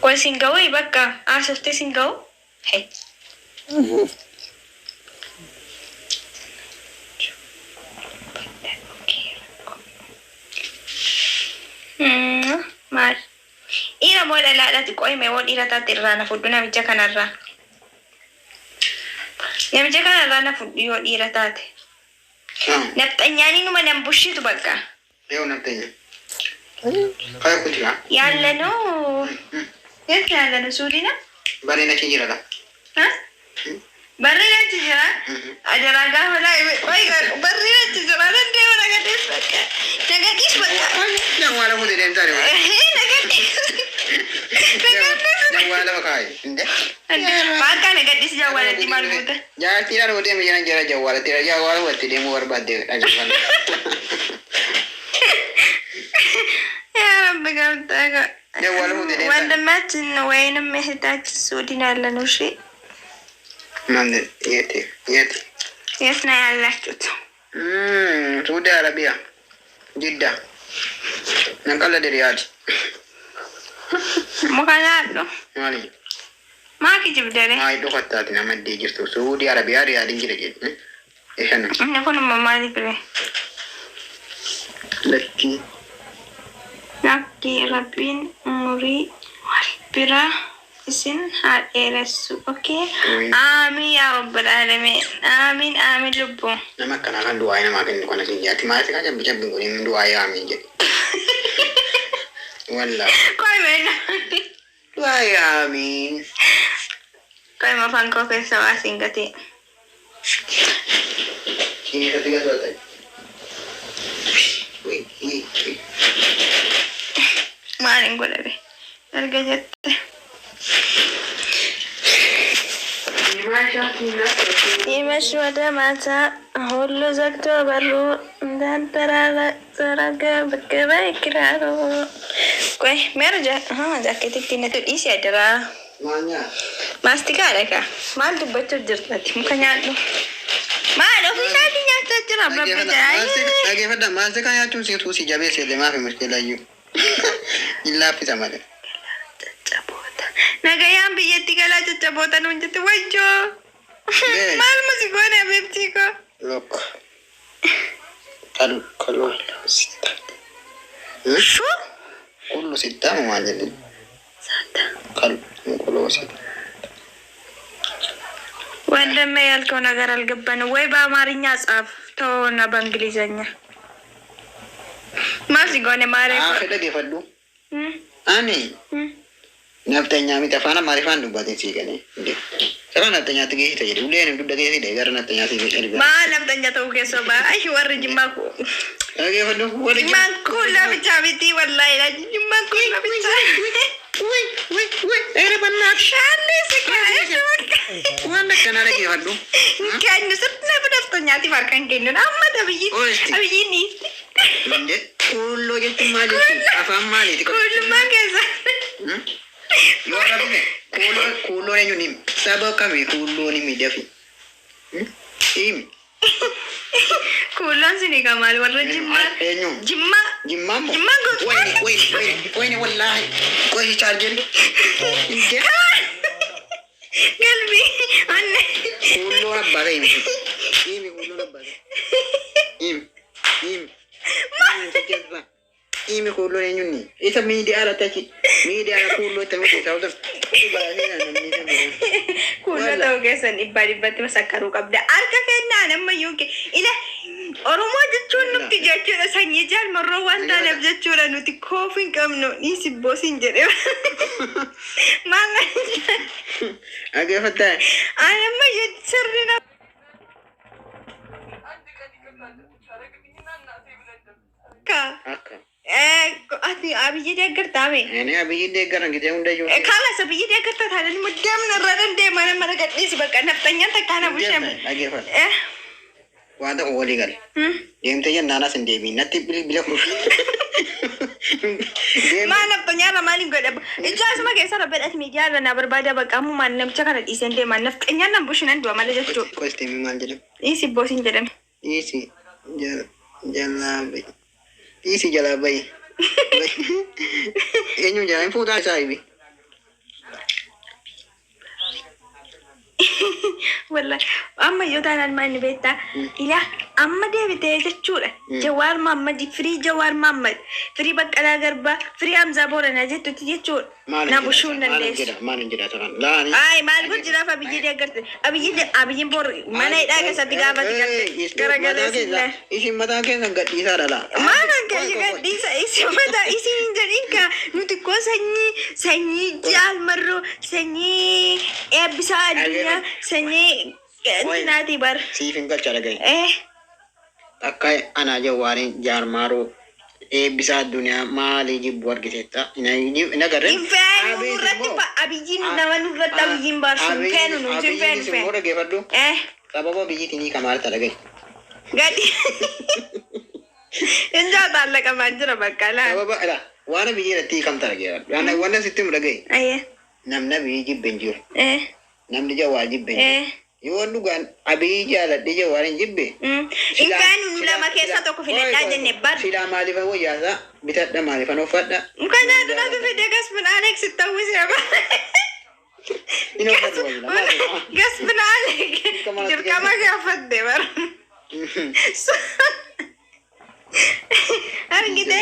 Qoy siin ga'u bakka haasoftee siin ga'u. Hey. Maal? Dhiira moo dhalaadhaati? Qoy mee wal dhiira taate irraa na fudhu namicha kanarraa. Namicha kanarraa na fudhu yoo dhiira taate. Nafxanyaanii numa nan bushitu bakka. Yoo nafxanya. Kaya kutia. ያለነው የት ነው ያለነው? ሱዲ ነው። Bareen achi jira la. Barreen achi jira. Ajaraa gaafa laa qoy barreen achi jira. Nan deema nagadhees bakka. Nagadhiis bakka. Jawwaala fuutee deemtaa deema. Nagadhiis. Jawwaala bakka inde. Bakka nagadhiis jawwaalatti maal goota? Jaartiidhaan fuutee miidhaan jira jawwaalatti jawwaala fuutee deemuu barbaadde dhaggeeffanna. yaa Rabbi gamtaa Jawwaala fuutee deemtaa. ወንድማችን ወይንም እህታችን ሱዲ ነው ያለነው። እሺ Maal yeeti yeeti. የት ነው ያላችሁት? Saudi Arabiyaa. Jidda. Nan qalla Riyaad. Muka nyaadhu. Maali? Maa kijibdare? Maal dhokattaati nama iddee jirtu. Saudi Arabiyaa Riyaadin jira jedhe. Ishana. Inni kun immoo maaliif ree? Lakkii. Lakkii Rabbiin umurii bira isin haa dheeressu. Okay? Amiin yaa rabbal aalamiin. Amiin amiin lubbuu. Nama akkanaa kan du'aa namaa kennu kana siin jaatti. Maal kan jabbi jabbi kun inni du'aa yaamii jedhe. Wallaa. Qoy mee Du'aa yaamiin. qoy afaan koo keessa waa siin gatee. Dhiirota gadi Wii wii wii. Maaliin godhare? Erga jette. ይመሽ ወደ ማታ ሁሉ ዘግቶ በሩ እንዳንተራረገ ብቅ በይ ክራሩ። ቆይ meera jaakeetitti natu dhiisi adiraa. Maal nyaata? Maastikaadha kaa. Maal dubbachuuf jirtati? Muka nyaadhu. Maal ofii isaatii nyaachaa jira rabbi jaa. Dhaggeeffadha maastika nyaachuun siituu si jabeesse illee maafi mushkilaayyuu. Hin laaffisa malee. Caccaboota. Nagayaan biyyatti galaa caccaboota nuun jette wajjoo. Maal musikoon abeebtii koo? Look. Kal kaloo sitta. Shuu? Kullu sitta maal jedhe? Saata. Kal kullu sitta. ወንድሜ ያልከው ነገር አልገባንም። ወይ በአማርኛ ጻፍ ተወውና በእንግሊዘኛ maal si goone maaree? Haa dhaggeeffadhu. Ani nafxanyaa miti afaan Amaariffaan dubbateen sii galee. Saba nafxanyaatti geessita jedhe. Uleen dugda geessite gara nafxanyaatti erga. Maal nafxanya ta'uu keessoo baa? Ayi warri jimmaa kun. Dhaggeeffadhu. Warri Jimmaan kun lafichaa miti wallaahi jimmaan kun lafichaa. Wii wii wii eera bannaati. Shaalli si kaa'ee Waan akkanaa dhaggeeffadhu. Kennu sirna nafxanyaatiif harka hin kennu. Amma abiyyiin Oolti. abiyyiin dhiisti. Inde kuulloo jechuun maal jechuudha? Afaan maaliiti? Kuulummaa keessa. Yoo argite kuulloo kuulloon eenyuun himi? Saba kami kuulloon himi dafi? Himi. Kuulloon sini kamaal warra jimmaa. Eenyu? Jimmaa. Jimmaan moo? Jimmaan gosa. Wayne wayne wayne wayne wallaahi. Qoyi chaarjeri. Inde Galbii. Anne. kuulloon abbaa ta'e himi. Himi kuulloon abbaa ta'e. Himi. Himi. Himi kuulloon eenyuun ni? Isa miidiyaa irratti achi miidiyaa irra kuulloo itti himuu keessaa utan. Kuulloo ta'uu keessan dhibbaa dhibbatti masakkaruu qabda. Harka kennaan ammayyuu ila Oromoo jechuun nuti jechuudha sanyii jaalmarroo waan taaneef jechuudha nuti koofii hin qabnu dhiisi boosiin jedhee. Maal Dhaggeeffattaa? Ani ammayyuu sirri na. Ka. Akka. Ati Abiyyi deeggartaa mee? Ani Abiyyi deeggaran gisee hundayyuu. Kalas Abiyyi deeggartaa taanaan immoo deemna irra dandeema nama gadhiisi bakka nafxanyaan takkaa na bushee. Dhaggeeffadha. Waan tokko walii gala. Deemtee jennaan as hin deebiin. Natti bilbila kunuun. Maal nafxanyaa maaliin godha? Ijaa asuma keessa rabbadhaati miidiyaa irra na barbaada bakka ammumaan namicha kana dhiiseen deema. Nafxanyaan nan bushinan du'a malee jechuudha. Qosti maal jedhama? Dhiisi boosiin jedhame. Dhiisi jalaa bahi. Dhiisi jalaa bahi. Eenyu jalaa hin fuutaa isaa ibi. Wallahi amma yoo taanaan maal ni beektaa? Ilaa amma deebitee jechuudha. Jawaar Mahammad, firii Jawaar Mahammad, firii Baqqalaa Garbaa, firii Hamzaa Booranaa jettutti jechuudha. Na bushuu hin dandeessu. Maal hin jedha turan? Laani. Ay, maal kun jiraaf Abiyyi deeggarte. Abiyyi Abiyyiin bor mana hidhaa keessatti gaafati garte. Garagalee sillee. Isin mataa keessan gadhiisaa dhala. Maal kan gadhiisa isin mataa isin hin jedhin ka nuti koo sanyii sanyii Jaalmarroo, sanyii Eebbisaa Addunyaa, sanyii intinaati bar. Siif hin galcha dhagahi. Eh. Akka anaa Jawaariin Jaarmaaroo Eebbisaa Addunyaa maalii jibbu argiteetta? Hin agarre? Hin feenu nurratti Abiyyiin nama nurratti Abiyyiin baarsu hin feenu nuti hin feenu Abiyyiinis immoo feenu. dhaggeeffadhu. Eh. Sababa biyyiitiin hiikamaarta dhagahi. Gadi. Hin jaalladha jira bakka laa. Sababa ila waan biyyi irratti hiikamta dhaggeeffadhu. Waan sitti himu dhagahi. Ayyee. Namni Abiyyi jibbe hin jiru. Eh. Namni Jawaar jibbe hin jiru. Eh. Yoo dhugaan Abiyyi jaaladhe Jawaar hin jibbe. Hin feenu nu lama keessa tokko filadhaa jenne bar. Silaa maaliifan wayyaasaa bitadha maaliifan uffadha. Kana duratu fide Gasbin Alex itti uwwisee bara. Inni uffadhu wayya maaliif? Gasbin Alex dirqama gaafadde bara. Argite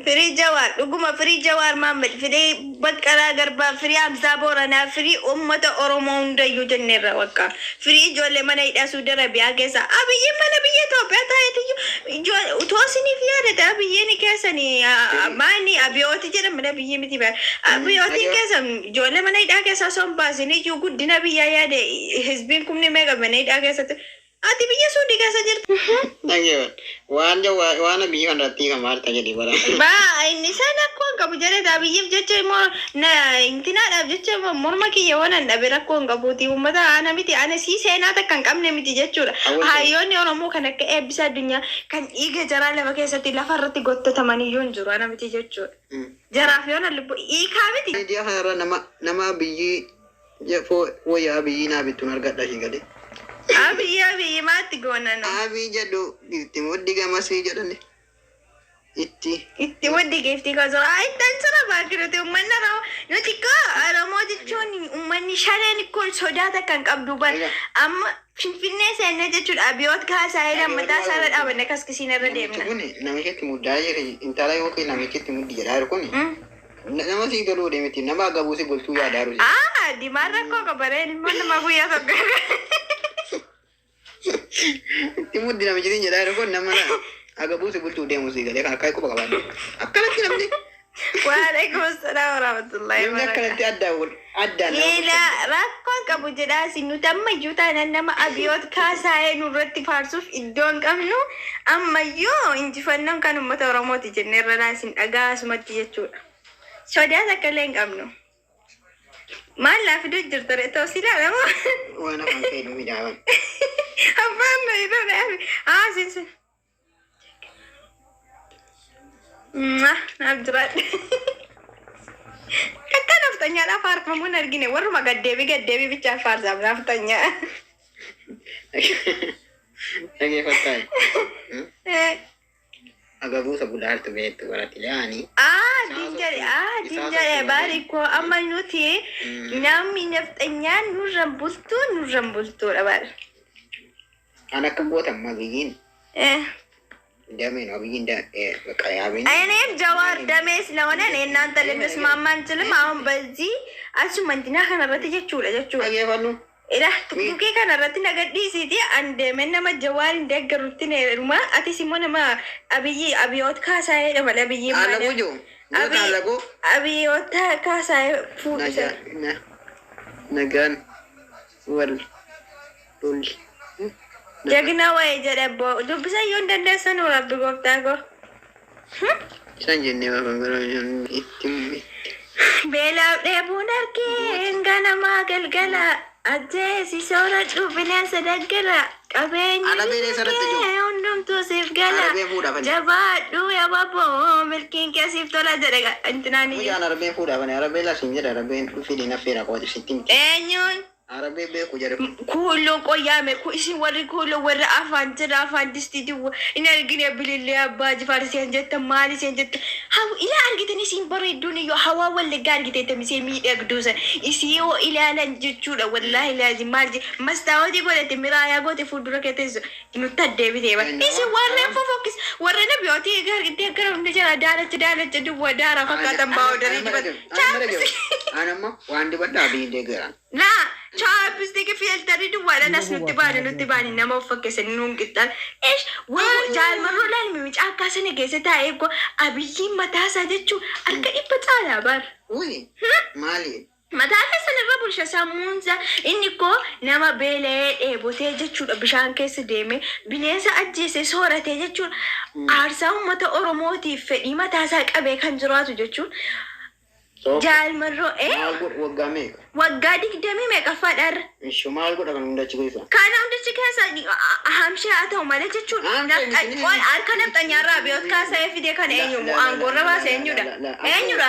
firii Jawaar dhuguma firii Jawaar Mahammad, firii Baqqalaa Garbaa, firii Hamzaa Booranaa, firii uummata Oromoo hundayyuu jenneerra bakka firii ijoollee mana hidhaa Suudi Arabiyaa keessa. Abiyyiin mana biyya Itoophiyaa taa'eetiyyuu utoo isiniif yaadate Abiyyiin keessanii maani abiyooti jedhama Abiyyi miti bara abiyootiin keessa ijoollee mana hidhaa keessaa osoo hin baasin iyyuu guddina biyyaa yaade. Hizbiin kumni meeqa mana hidhaa keessatti, ati biyya Suudii keessa jirtu. Dhaggeeffadhu. Waan Jawaar waan Abiyyi kanarratti hiikamaarta jedhi bara. Ba inni isaan rakkoo hin qabu jedhe. Abiyyiif jecha immoo na intinaadhaaf jecha immoo morma kiyya waan hin dhabe rakkoo hin qabuuti. Uummata ana miti, ana sii seenaa takka hin qabne miti jechuudha. Awwal Hayyoonni Oromoo kan akka Eebbisa Addunyaa kan dhiiga jaraa lafa keessatti lafa irratti gottataman iyyuu hin jiru ana miti jechuudha. Jaraaf yoo na lubbu hiikaa miti. Miidiyaa kanarra nama Abiyyi wayyaa Abiyyi naa bittuun argadha ishee galee. Abiyyi Abiyyi maatti goona nu. Abii jedhu itti muddi gamasii jedhani. Itti. Itti waddi geeftii kaasoo ittaan sira baakirate uummanni Oromoo nuti koo Oromoo jechuun uummanni shaneen kun sodaa takka hin qabdu bar. Amma Finfinnee seennee jechuudha abiyoot kaasaa lammataa isaarra dhaabanne kaskisiin irra Namichi deemna. kun namichitti muddaa jira intala yookiin namichitti muddi jedhaa jiru kun nama sii galuu deemiti nama agabuu si bulchuu yaadaa jiru. Ah, dimaan rakkoo qabaree ilmoon nama guyyaa tokko. Itti muddi namichi jedhaa jiru kun nama agabuu si bulchuu deemu sii galee kan akka quba qabaadhu. Akkanatti namni Waalaikum salaam warahmatullahi namni wabarakatuh. akkanatti addaan wal addaan nama Ila rakkoon qabu jedhaasi nuti ammayyuu taanaan nama abiyoot kaasaa'ee nurratti faarsuuf iddoo hin qabnu. Ammayyuu injifannoon kan uummata Oromooti jenneerra laasin dhagaa asumatti jechuudha. Sodaa takka illee hin qabnu. Maal naa fiduu jirta ree ta'u si ilaalamoo? Waan afaan fayyadu midhaaban. Afaan na idoo dhaabe. Haa siinsi. Naaf jiraadhe. Akka naftanyaadhaaf faarfamuun argine warruma gaddeebii gaddeebii bichaa faarsaaf naftanyaa. Dhageeffattaa. Agabuu isa bulaartu beektu baratti laani. Ah, diin jedhe, ah, diin jedhe baari koo amma nuti namni nafxanyaan nurran bultuu nurran bultuudha bara. An akka gootan Abiyyiin dameen Abiyyiin በቃ ያብኝ እኔም ጀዋር ደሜ ስለሆነ እኔ እናንተ ልንስማማ አንችልም። አሁን በዚህ asuma intinaa kanarratti jechuudha jechuudha. Dhageeffannu. Ila tuqtuqii kanarratti na gadhiisiiti an deemee nama Jawaar hin deeggarutti heeruma, atis immoo nama Abiyyi Abiyoot kaasaa'eedha malee Abiyyi Alaguu jiru. Goota alaguu. Abiyoot kaasaa'ee fuudhisa. Nagaan wal lolli. Jagna wayii jedhe abboo dubbisa iyyuu hin dandeessan rabbi gooftaa koo. Isaan jennee itti Beelaaf dheebuun harkeen ganamaa galgala ajjeesi sooradhu bineensa daggala qabeenya Arabeen eessarratti jiru? kee hundumtuu siif gala Arabeen fuudhaaf ani. jabaadhu yaababoo milkiin kee siif tola jedhe intinaan iyyuu. Mucaan arabeen fuudhaaf ani arabeen lasiin jedha arabeen fidee naffeera qofa sitti miti. Eenyuun? Arabee beeku jedhe. Kuulloon qoyyaame ku isin warri kuulloo warra afaan jira afaan distiiti hin argine bilillee abbaa jifaar isheen jetta maal isheen jetta haw ila argitan isin bareedduun iyyuu hawaa wallaggaa argiteetta misee miidhagduu san isii yoo ilaalan jechuudha wallaahi laazim maal je mastaawotii godhate miraayaa goote fuuldura kee teessu nutti addeebitee bara isin warreen fofokkis warreen abiyootii argitee gara hunda jala daalacha daalacha duwwaa daaraa fakkaatan baa'oo dibata chaappisii. Anamma waan dibadhaa biyyi deeggaran. Laa chaappistiki fiiltarii duwwaadhaan as nutti baane nutti baane nama of fakkeessanii nuun qixxaan. Eesh waan jaalmarroo laalmi caakkaa sana keessa taa'ee ko abiyyiin mataasaa jechuun harka dhibba caalaa bara. Uy maali? Mataa keessan irra bulcha sammuunsa inni koo nama beela'ee dheebotee jechuudha bishaan keessa deeme bineensa ajjeese sooratee jechuudha aarsaa uummata Oromootiif fedhii mataasaa qabee kan jiraatu jechuun jaalmarroo Maal godhu waggaa meeqa? Waggaa digdamii meeqaffaadhaarra? Ishu maal godha kan hunda achi keessa? Kana hundichi keessa hamshee haa ta'u malee jechuudha. Harka nafxanyaarraa abiyoot kaasa'ee fidee kana eenyu aangoorra baase eenyudha? Eenyudha?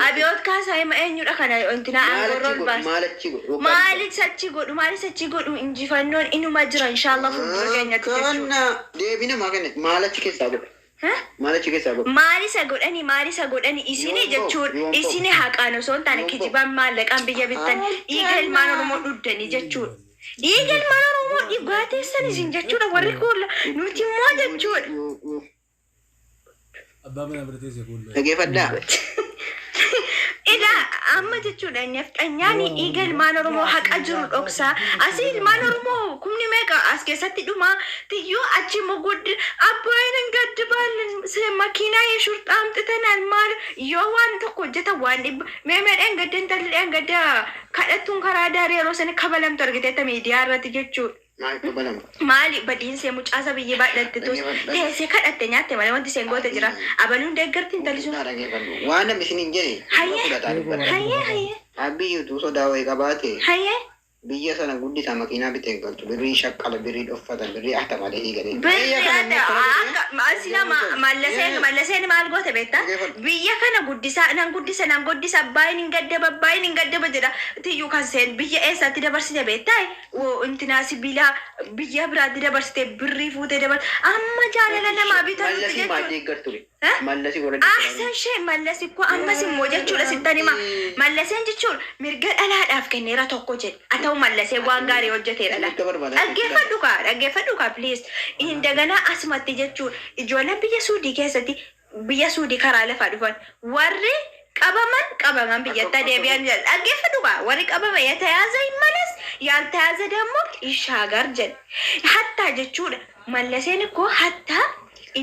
Abiyoot kaasa'ee eenyudha kana intina aangoorra ol baase? Maal achi godhu? Maalis achi godhu maalis achi godhu injifannoon inuma jira inshallah fuuldura keenyatti jechuudha. Kana deebii namaa kenna maal achi keessaa godha? Maal achi keessaa godha? Maalisa godhani maalisa godhani isini jechuudha isini haqaan osoo hin taane kijibaan maallaqaan biyya bittan dhiiga ilmaan Oromoo dhuddanii jechuudha. Dhiiga ilmaan Oromoo dhugaa teessan isin jechuudha warri kuula nuti immoo jechuudha. Abbaa mana bira teessee kuullee. Dhageeffadhaa. Ilaa amma jechuudha nafxanyaan dhiiga ilmaan Oromoo haqa jiru dhoksaa asii ilmaan Oromoo kumni meeqa as keessatti dhumaa tiyyuu achi immoo guddi abbaayin hin gaddi baalin makiinaa yeshurxaa amxitanaan maal yoo waan tokko hojjetan waan dhibba meemee gadda intalli gadda kadhattuun karaa daarii yeroo sana kabalamtu argiteetta miidiyaa irratti jechuudha. Maal kabalama? Maali badiinsee mucaasa biyya baadhatte tus teessee kadhatte nyaatte malee wanti isheen goote jira. Abaluun deeggarti intalli sun. Waan namni isin hin jedhe Hayyee. fudhataa dubbata. Hayyee hayyee Abiyyi utuu sodaa wayii qabaate hayyee. biyya sana guddisaa makiinaa bitee galtu birrii shaqqala birrii dhoffata birrii ahta malee hiigalee. Birri akka asila mallaseen mallaseen maal goote beektaa? Biyya kana guddisaa nan guddisa nan guddisa abbaayin hin gaddaba abbaayin hin gaddaba jedha. Tiyyuu kan seen biyya eessaatti dabarsite beektaa? Intinaa sibiilaa biyya biraatti dabarsite birrii fuutee dabarse amma jaalala namaa bitanutti Mallasii maal jechuudha. deeggartu ture? Eh? Mallasii warra Ahsan shee mallas ikkoo ammas immoo jechuudha sittan hima. Mallaseen jechuun mirga dhalaadhaaf kenneera tokko jedhe. Haa ta'u mallaseen waan gaarii hojjeteera la. Mirga barbaada. Dhaggeeffadhu kaa dhaggeeffadhu kaa please. Indaganaa asumatti jechuudha ijoolleen biyya Suudii keessatti biyya Suudii karaa lafaa dhufan warri qabaman qabaman biyyatti deebi'an jedha. Dhaggeeffadhu kaa warri qabaman የተያዘ ይመለስ ያልተያዘ ደግሞ ይሻገር jedhe. Hattaa jechuudha mallaseen ikkoo hattaa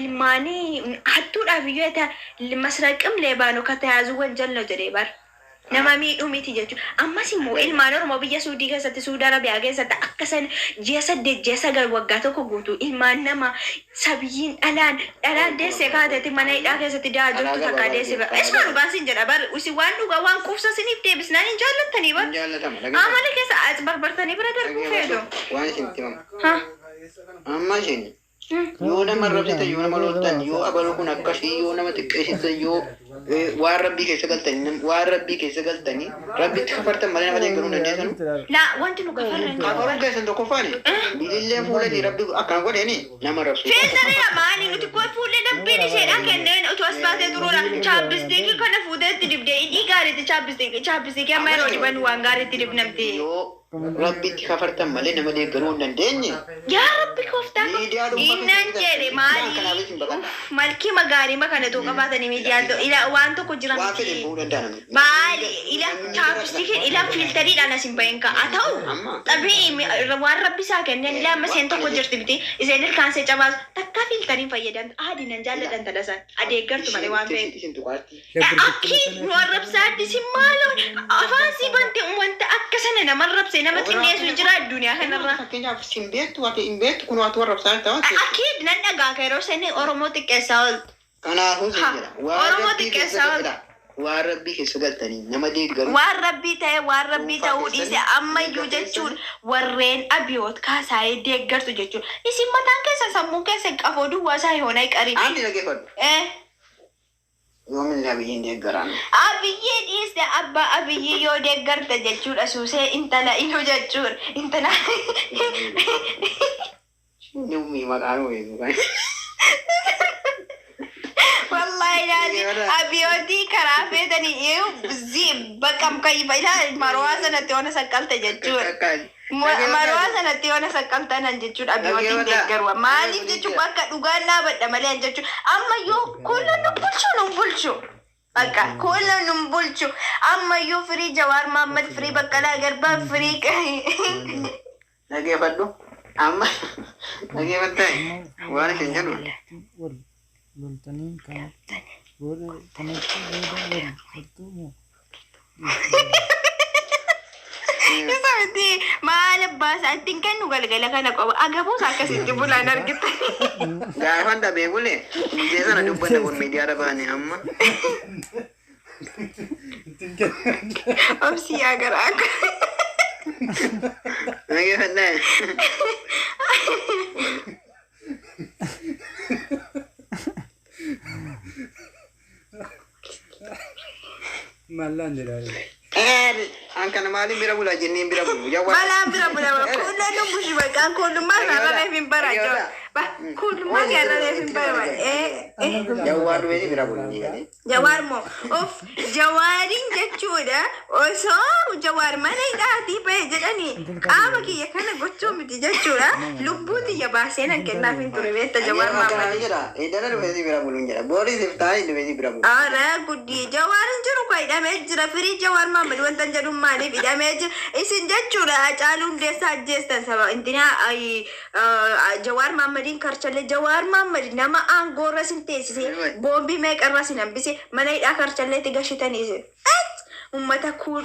ilmaanii hattuudhaaf iyyuu masraqim leebaanoo ከተያዙ ወንጀል ነው jedhee bara. Nama miidhuu miti jechuudha. Ammas immoo ilmaan Oromoo biyya Suudii keessatti Suudii Arabiyaa keessatti akka san ji'a saddeet ji'a sagal waggaa tokko guutuu ilmaan nama sabiyyiin dhalaan dhalaan deessee kaateetti mana hidhaa keessatti da'aa jirtu takka deessee bara. Isuma dhugaa sin jedha bara isin waan dhugaa waan quufsa siniif deebisnaan hin jaallattanii bara. Hin jaallatama. Amala keessa as barbartanii bira darbuu feetu. Waan isin itti himamu. Ha? Amma isin yoo nama arrabsitan yoo nama loltan yoo abaluu kun akkasii yoo nama xiqqeessitan yoo waan rabbii keessa galtanii waan rabbii keessa galtanii rabbitti kafartan malee nama deeggaruu hin dandeessanu. Laa wanti nu kafarran jiru. Kafaruun keessan tokkoffaani bilillee fuula rabbi akkana godheeni nama arrabsu. Fiiltaree lamaanii nuti koo fuullee dabbiin isheedhaan kenneen utuu as baatee turuudha. Chaappistiikii kana fuuteetti dibdee hidhii gaariitti chaappistiikii chaappistiikii amma yeroo diban waan gaariitti dibnamti. Yoo rabbitti kafartan malee nama deeggaruu hin dandeenye. Yaa rabbi kooftaa Miidiyaa dhuunfaa innan keessatti jedhe miidiyaan kanaafis hin maali baqanna. malkii magaarii kana ta'uu qabaatanii miidiyaan ta'u ila waan tokko jira Waan fedhe miti. bu'uu danda'a namni. Maali ila chaappistiikiin ila fiiltariidhaan as hin bahin ka'a ta'u Amma. xabii waan rabbi isaa kenneen ila amma isheen tokko jirti miti isheen ilkaan see cabaasu takka fiiltariin fayyadamtu adii nan jaalladhan tadhasan adeeggartu malee waan feetu. Isin tuqaatti. Akki nu arrabsaatti si maaloo afaan si bante wanta akka sana nama arrabse nama xinneessu hin jira addunyaa kanarra. Fakkeenyaaf sin beektu ati hin beektu kun waatu arrabsaa ta'u. Akki nan dhagaa ka yeroo sani Oromoo xiqqeessaa ooltu. Kanaafuu sin Ha, jedha. Waan Oromoo rabbii keessa xiqqeessaa ooltu. galtanii waan rabbii keessa galtanii nama deeggaruu. Waan rabbii ta'e waan rabbii ta'uu dhiise ammayyuu jechuun warreen abiyoot kaasaayee deeggartu jechuudha. Isin mataan keessa sammuu keessa qafoo duwwaa isaa yoonaa qarii. Ani dhaggeeffadhu. Yoomillee Abiyyiin deeggaraan. Abiyyee dhiiste abbaa Abiyyee yoo deeggarte jechuudha suusee intala inu jechuudha intala. Inni uumii maqaan uumee kan. Wallahi laali abiyootii karaa feetanii baqam kayyifa ilaa marwaa sanatti yoona saqqalte jechuudha. Marwaa sanatti yoona saqqaltanan jechuudha abiyootiin deeggaru. Maaliif jechuun bakka dhugaan dhaabadha malee jechuudha. Amma yoo kulla nu bulchu nu bulchu. Bakka kulla nu bulchu. Amma yoo firii Jawaar Mahammad, firii Baqqalaa Garbaa, firii. Dhageeffadhu. Amma dhageeffattaa waan isin jedhu. Wal loltanii kana booda kanatti booda wal loltuu moo? Isa miti maal abbaa isaa ittiin kennu galgala kana qofa agabuus akkasitti bulaan argite. Gaafan dhabee bule gizee sana dubbanna kun miidiyaarra baane amma. Obsi yaa garaa akka. Dhageeffadhaa. Mallaan jedhaa. An kana maaliin bira bulaa jenneen bira bulu. Malaan bira bulama kuulloo nu bushi bakka kullummaa gaarrareef hin bara kullummaa gaarrareef hin bara. Jawwaar dhufeeti bira bulu ni galee. Jawaar moo of jawaariin jechuudha osoo jawaar mana hidhaatii bahe jedhanii qaama kiyya kana gochuu miti jechuudha lubbuu tiyya baasee nan kennaaf hin ture beekta Jawaar Mahammad. Jedha edana dhufeeti bira bulu jedha. Booris iftaanii dhufeeti bira bulu. Ara guddii jawaarin jiru kwa hidhamee jira firii Jawaar Mahammad wanta jedhu maaliif hidhamee jira isin jechuudha Hacaaluu Hundeessaa ajjeestan saba intinaa Jawaar Mahaammadiin karchallee Jawaar Mahammad nama aangoorra isin teessise boombii meeqarra isin hambise mana hidhaa karchalleetti gashitanii isin ummata kuun.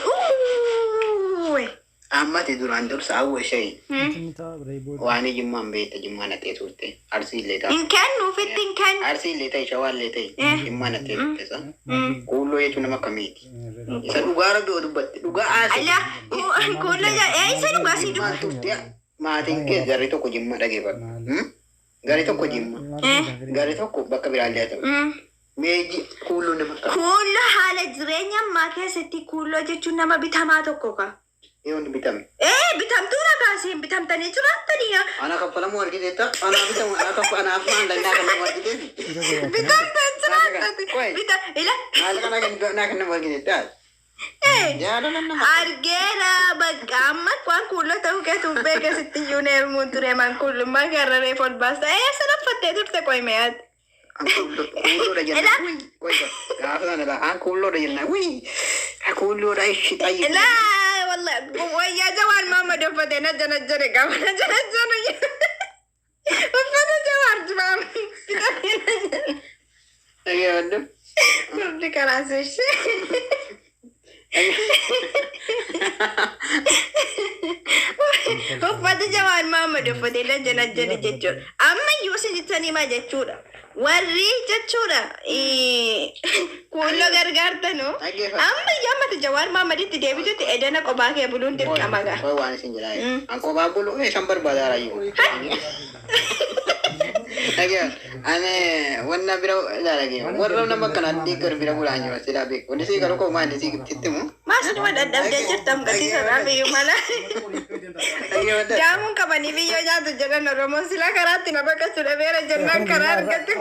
Ammati duraan dursa hawwa ishee Inni ta'a biree booda. waan jimmaan beekta jimmaa naqxee turte arsii illee ta'a. Hin kennuufitti hin kennu. Arsii illee ta'e shawaa illee ta'e jimmaa naqxee turte sa. Kuulloo jechuun nama akkamiiti? Isa dhugaa rabbi yoo dubbatte dhugaa haasa'e. Ala kuulloo isa dhugaa si Jimmaan dhugaa. turte maatiin kee garri tokko jimma dhageeffadhu. Garri tokko jimma. Garri tokko bakka biraallee haa ta'u. Meeji kuulloo nama akkamiiti? Kuulloo haala jireenya ammaa keessatti kuulloo jechuun nama bitamaa tokko ka. Yoon bitame. Ee bitamtuudha kaaseen bitamtanii jiraattanii. Ana kaffalamuu argiteetta? Ana bitamu ana kaffa ana afaan lannaa kan nama argiteefi. Bitamtan jiraattati. Bita ila Maal kana kan naa kan nama argiteetta? Jaalala nama. Argeera bakka amma waan kuulloo ta'uu keetu beeka sitti iyyuu neermuun ture man kullummaa gararee ol baasta. Ee sana uffattee turte qoymeyaati. Kuulloodha jennaan. Gaafa sana laa an kuulloodha jennaan. Wii kuulloodha ishi xayyi. Laa wallahi wayyaa Jawaar Mahammad uffate na jana jane qaba na jana jane uffata Jawaar jibaam bitamee na jane. Dhageeffadhu. Kurdi karaa ishee. Uffata Jawaar Mahammad uffate na jana jane jechuudha. Amma iyyuu isin himaa jechuudha. Warri jechuudha kuulloo gargaartanu amma iyyuu ammati Jawaar Mahaammaditti deebitutti edana qophaa kee buluun dirqama gaa. Qoy waan isin jedhaa. An kophaa bulu isan barbaadaa raayyuu. Dhageeffadhu. Ani wanna bira ilaala warra nama akkanaa deeggaru bira bulaan jira silaa beeku. Wanni sii garuu koo maal sii sitti himu. Maas numa dadhabdee jirtam gatii sanaaf iyyuu mala. Daamuun qabanii biyyoo nyaatu jedhan Oromoon sila karaatti na baqachuu dhabeera jennaan karaa argatte.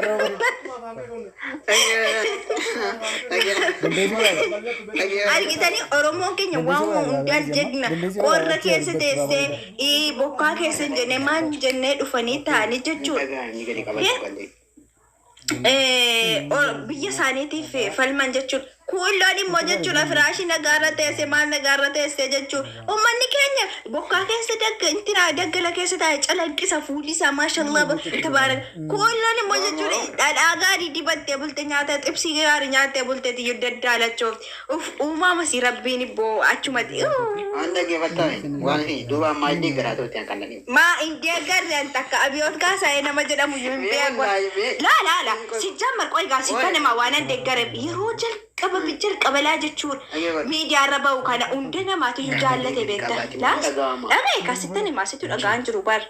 Argitanii Oromoon keenya waan hundaa jegna qorra keessa teessee bokkaa keessa hin jennee maal jennee dhufanii taa'anii jechuudha. Biyya isaaniitiif falman jechuudha. Kuulloon immoo jechuudha firaashii nagaarra teesse maal nagaarra teesse jechuudha. Uummanni keenya bokkaa keessa daggala keessa taa'e calaqqisa fuulli isaa maashallaa tabaaraka. Kuulloon immoo jechuudha dhadhaa gaarii dibattee bulte nyaata xibsii gaarii nyaattee bulte tiyyuu daddaalachuuf. Uf uumama si rabbiin ibboo achumatti. Waan dhaggeeffattaa waan duuba ammaa deeggaraa turte kan dhaggeeffatu. Maa hin deeggarreen takka abiyoot kaasaa'ee nama jedhamu iyyuu hin beeku. Laa laa laa si jammar qoy gaa si kanama waan an deeggare yeroo jalqaba. Jalqaba jalqabalaa jechuudha. Dhaggeeffadhu. Miidiyaarra bahu kana hunda namaatu iyyuu jaallate beekta. Dhaga'ama. Dhabee kasittan himaa situ dhaga'an jiru bar.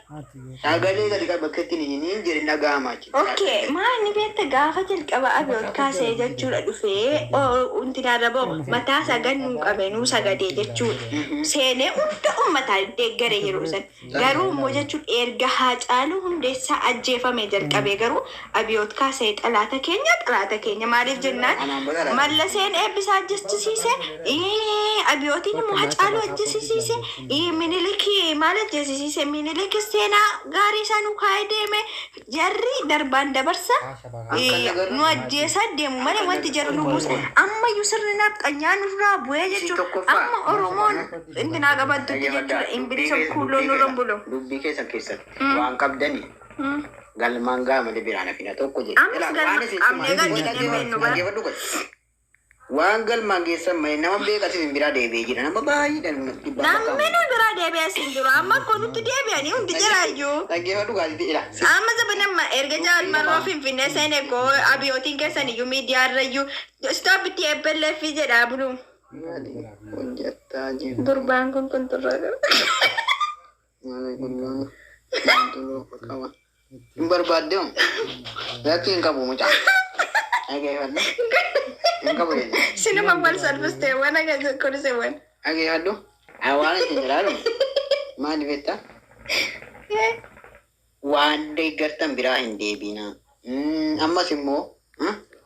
Sagalee gadi qabu bakka ittiin hin jedhin dhaga'ama jechuudha. Okay, maal beekta gaafa jalqaba abiyoot kaasee jechuudha dhufee hundinaarra bahu mataa sagan nuu qabe nuu sagadee jechuudha. Seenee hunda uummataa deeggaree yeroo san. Garuu immoo jechuun erga Haacaaluu Hundeessaa ajjeefame jalqabee garuu abiyoot kaasee xalaata keenya xalaata keenya maaliif jennaan Mallaseen eebbisaa ajjeesisiise abiyootiin immoo Haacaaluu ajjeesisiise Minilikii maal ajjeesisiise Minilik seenaa gaarii isaa nu kaa'ee deeme jarri darbaan dabarsa nu ajjeesaa deemu malee wanti jarri nu buusa ammayyuu sirni nafxanyaa nurraa bu'ee jechuudha amma Oromoon intinaa qabattutti jechuudha inbilisa kuuloo nurra bulu. Dubbii keessan keessatti waan qabdani galmaan ga'a malee biraan hafina tokko jedhe. Ammas galma qabnee galchine beennu bara. Dhaggeeffadhu godhe. Waan galmaan geessan malee nama beekatis hin biraa deebi'ee jira. Nama baay'eedhaan dhibbaa Namni nu biraa deebi'ee hin jiru amma akka nutti deebi'anii hundi jiraayyuu. Dhaggeeffadhu gaazexii jira. Amma zabanamma erga jaalmarroo Finfinnee seene koo abiyootiin keessan iyyuu miidiyaarra iyyuu stop itti eebbelleeffi jedhaa bulu. Hojjetaa jiru. Gurbaan kun kunturraa qaba. Maali gurbaan kunturraa qaba. Hin barbaadde hoo? Lakki hin qabu mucaa. Dhaggeeffadhu. Hin qabu jechuudha. Sinuma wal salphisteewwan akka koriseewwan. Dhaggeeffadhu. Waan isin jedhaa maali beektaa? Waan deeggartan biraa hin deebinaa. Ammas immoo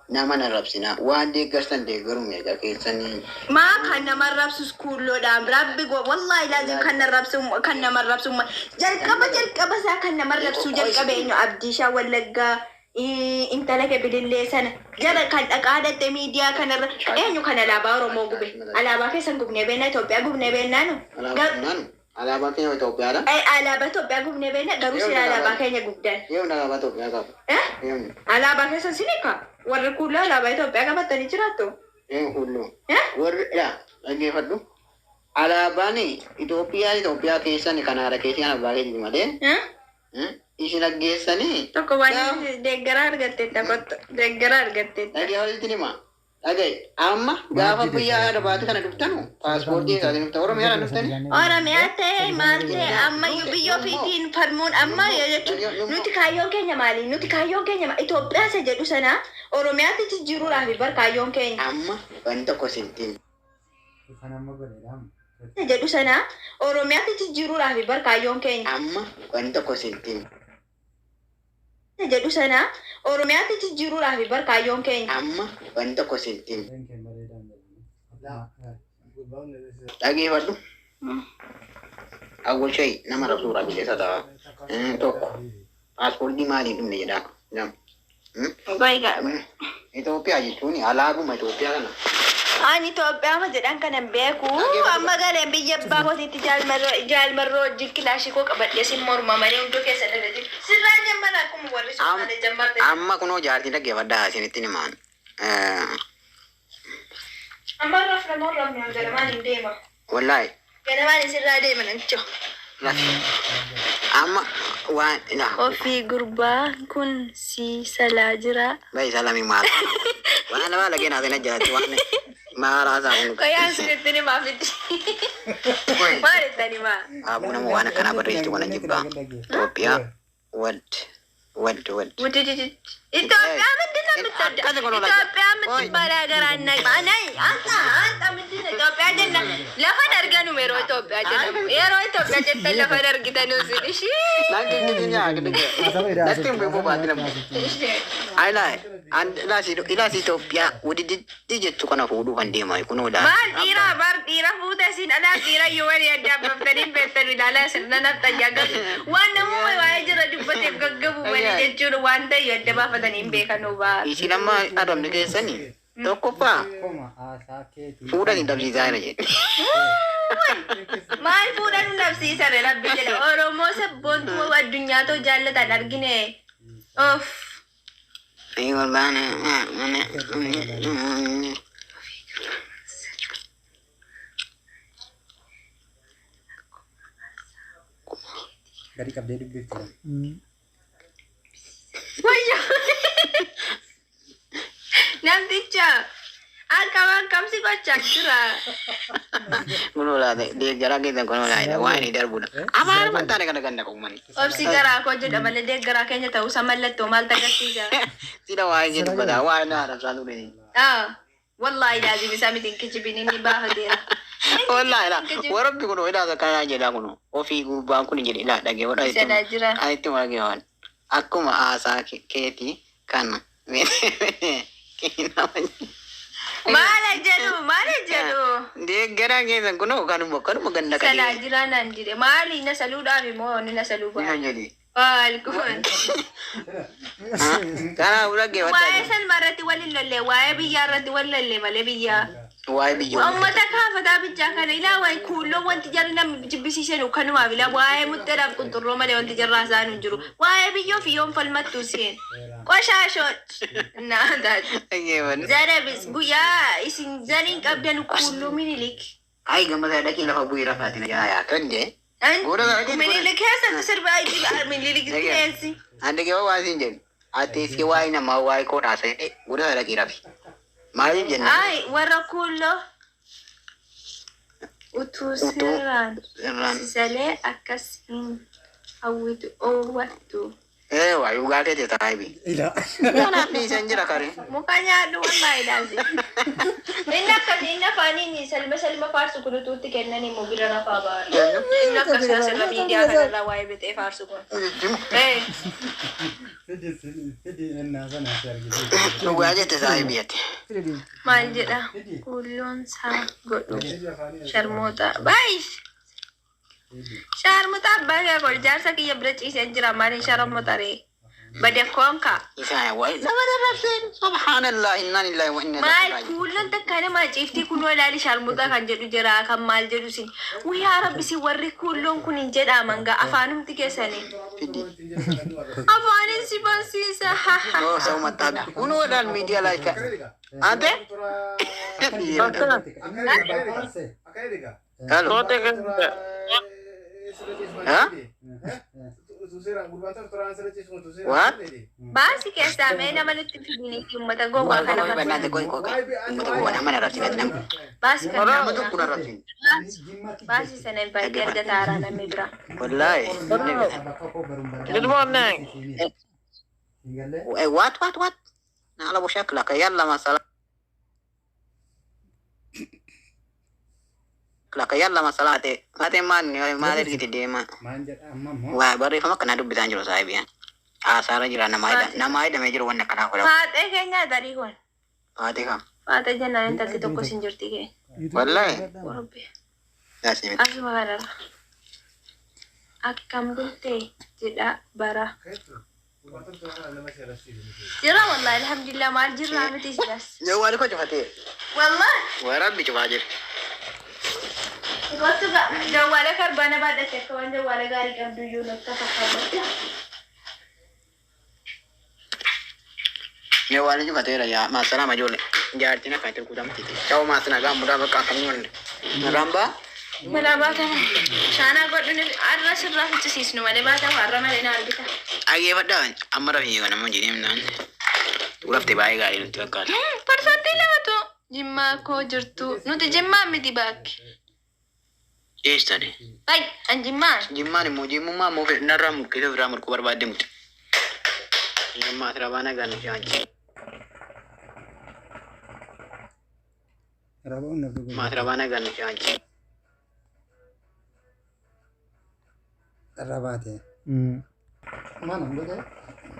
nama na rabsinaa. Waan deeggartan deeggaruu mirga keessanii. Maa kan nama rabsus kuulloodhaan rabbi go wallaahi laazim kan na rabsu kan nama rabsu jalqaba jalqaba isaa kan nama rabsu jalqabe eenyu Abdiishaa Wallaggaa intala kee bilillee sana jara kan dhaqaa dhatte miidiyaa kanarra eenyu kan alaabaa Oromoo gube alaabaa keessan gubnee beennaa Itoophiyaa gubnee beennaa nu Alaabaa naanu. Alaabaan keenya Itoophiyaadha. Alaabaa Itoophiyaa gubnee beennaa garuu sila alaabaa keenya gubdan. Yoomni alaabaa Itoophiyaa qaba. Eh? Yoomni. Alaabaa keessan sinika warri kuulloo alaabaa Itoophiyaa qabatanii jiraattu. Yoomni kuulloo. Eh? Warri dha dhaggeeffadhu. Alaabaan Itoophiyaa Itoophiyaa keessan kan haadha keessan kan abbaa keetii malee Eh? isin dhaggeessanii. Tokko waan deeggaraa argatteetta kottu deeggaraa argatteetta. Dhaggeeffadhu hima. Dhagaye amma gaafa biyya haadha baate kana dhuftanu paaspoortii isaatiin dhuftan Oromiyaadhaan dhuftani. Oromiyaa ta'e maal ta'e ammayyuu biyya ofiitiin falmuun amma jechuun nuti kaayyoon keenya maali? Nuti kaayyoon keenya Itoophiyaa isa jedhu sana Oromiyaatti jijjiiruudhaaf bar kaayyoon keenya. Amma wanti tokko sittiin. Isa jedhu sana Oromiyaatti jijjiiruudhaaf bar kaayyoon keenya. Amma wanti tokko sittiin. Isa jedhu sana Oromiyaatti jijjiiruudhaaf bar kaayyoon keenya. Amma wanti tokko sittiin. Dhaggeeffadhu. Awwal shay nama rabsuudhaaf bilisa ta'a. Tokko paaspoortii maaliin dhumne jedhaa. Lama. Itoophiyaa jechuun alaabuma Itoophiyaa kana. Ani Itoophiyaa jedhan kanan beeku amma galeen biyya abbaa kootiitti jaalmarroo wajjin kilaashii koo qabadhee sin morma malee hunduu keessa dhala jiru. Sirraan jammara akkuma warri Somaalee jammarte. Amma kunoo jaartiin dhaggeeffadhaa isinitti himaan. Amma rafna moo rafna ganamaan hin deema. Wallaahi Ganamaan sirraa deema namicho. lafi. Amma waan ila Ofii gurbaa kun si salaa jira. bai salami maal. Waan lama lageen haasina jaarti waan maal haasaa kun. Qoyaan sinitti himaa fiti. Maal itti himaa? Abuu nama waan akkanaa barreessitu kana jibbaa. Itoophiyaa wad wad wad. ኢትዮጵያ ምንድን ነው የምትወደው? ኢትዮጵያ የምትባል ሀገር አናውቅም። አናይ አንተ አንተ ምንድን ነው ኢትዮጵያ ጀና ለፈን አድርገኑ የሮ ኢትዮጵያ ጀና የሮ ኢትዮጵያ ጀተ ለፈን አድርግተን ወስድ እሺ Ilaas Itoophiyaa wadiditti jettu kana fuudhuu kan deemaa kunoo laala. Maal dhiira bar dhiira fuuta isin alaa dhiira yoo wali addaabaftanii beektan ilaalaa sirna nafxanyaa gabu waan namuma waa'ee jira dubbateef gaggabu malee jechuun waan ta'e adda baafatanii hin beekanuu ba'a. Isin amma adamni keessanii tokkoffaa fuudhan hin dhabsiisaa jira jedhe. Maal fuudhan nu dhabsiisare rabbi jedha Oromoo sabboontuu addunyaa ta'u jaallatan argine. Of. Gadi qabdee dubbifti. Wayyo. Namticha. Akkam akkam si gochaa jira. Kunoo laata deeggaraa keessan kunoo laata waan inni darbudha. Afaan mantaane kana ganda qabu. Obsi garaa koo jedha malee deeggaraa keenya ta'uusaa mallattoo maaltu agarsiisa? Sila waa'ee jedhu badaa waa'ee na arabsaa ture. Ah, wallahi laazim isaa miti hin kijibin inni baafateera. Wallahi la warabbi kunoo ilaa akkanaa jedhaa kunoo ofii gurbaan kun jedhe ilaa dhagee godha Jedhaa jira. Itti margee waan akkuma haasaa keetii kana Maala jedhu maala jedhu. Deeggaraa keessan kunoo kanuma kanuma ganda Salaa qajeele. jira naan jedhe maali na saluudhaaf immoo inni na saluu ba'a. Ni jedhe. Maal kun? Kanaafuu dhaggeeffadhaa. Waa'ee salmaa irratti wal hin lolle waa'ee biyyaa irratti wal lolle malee biyyaa. Waa'ee biyyoota. Uummata kaafataa bichaa kana ilaa waa'ee kuulloo wanti jarri namni jibbisiisan kanumaaf ilaa waa'ee mutteedhaaf qunxurroo malee wanti jarraa isaan hin jiru. Waa'ee biyyoo fi yoon falmattu seen. Qoshaashoon. Naa taate. Dhaggeeffadhu. Zarabis guyyaa isin zariin qabdan kuulloo minilik. Ay gammadaa dhaqii lafa bu'ii rafaatina yaa yaa kan jee. Goota sana keessa Minilik keessatti sirba minilik keessi. Andi kee waan siin jedhu. Ati si waa'ee namaa waa'ee koo haasa'e goota sana dhaqii rafi. Maaliif jenna? Ay warra kuulloo. Utuu seeraan Irraan. sisalee akkas hin hawwitu oowwattu. Ee waa dhugaa keeti taayibi. Ila. Kanaaf dhiisan jira kare. Muka nyaadhu wallahi laazim. Inni akkas inni afaaniin salma salma faarsu kun utuutti kennan immoo bira rafaa baara. Inni akkasuma sirra miidiyaa kanarraa waa'ee bixee faarsu kun. Ee. Fidi fidi ennaa sana si argisiisa. Dhugaa jette saayibi ati. Maal jedha? Kuulloon isaa godhu. Sharmoota. Baayish! Sharmoota abbaa kee kol jaarsa kiyya bira ciisee jira maaliin sharmoota ree? Bade koonka. Isaan waa'ee nama darrabseen subhaanallah innaa lillahi wa inna Maal ilaihi raaji'uun. kuulloon takka nama ciiftii kunoo ilaali sharmoota kan jedhu jira kan maal jedhu sin. Wayyaa rabbi si warri kuulloon kun hin jedhaman gaa afaanumti keessanii. Fidi. Afaanin si barsiisa. Yoo sa'u mataa kunoo ilaal miidiyaa laayika. Ante? Halo. What? Baasi keessaa mee nama nutti fidiniiti uummata gowwaa kana Bannaate koi koi koi. Uummata gowwaa nama narrabsine nama. Baasi kana Nama tokko narrabsine. baasi sana hin baay'ee erga taaraa namni bira. Wallahi. Good morning. What what what? نعلم شكلك يلا ما سلامك يلا ما صلاتي ما تمان ما درجة ديما Maan jedha amma immoo وبريفما كنا دب بتانجلو صاحبي آثار جرا نمايدا نمايدا ميجر وانا كنا خلا Faaxee keenya tarii kun. فاتي كم Faaxee jennaan intalli tokko sin jirti kee. والله Warabbi. لا سمعت Asuma kanarra. Akkam bultee jedha bara. Jira wallahi alhamdulillah maal jirraa miti silas. جوالي كنت فاتي Wallahi. وربي تفاجر Gosti jawwaala karbaana baadhate akka waan jawwaala gaarii qabdu iyyuu natti fakkaata. جوالي كنت فاتي يا مع السلامة جولي جارتنا كانت تقول تشاو مع السلامة قام بدا بقى كم رامبا Mana baatama. Shaanaa godhu har'a sirraa fichisiisnu malee baatama har'a malee na argita. Dhaggeeffadhaa amma rafii kana mun jedhee minaan raftee baay'ee gaarii nutti fakkaata. Parsantii lamatu jimmaa koo jirtu. Nuti jimmaa miti baakki. Eessani? Ay, an jimmaa. Jimmaan immoo jimmummaa immoo narraa mukkee ofirraa murkuu barbaadde muti. Jimmaa asirraa baana gaana shaanchi. Rabuun na dhugu. Jimmaa asirraa baana gaana shaanchi. Rabaate. Maal godhe?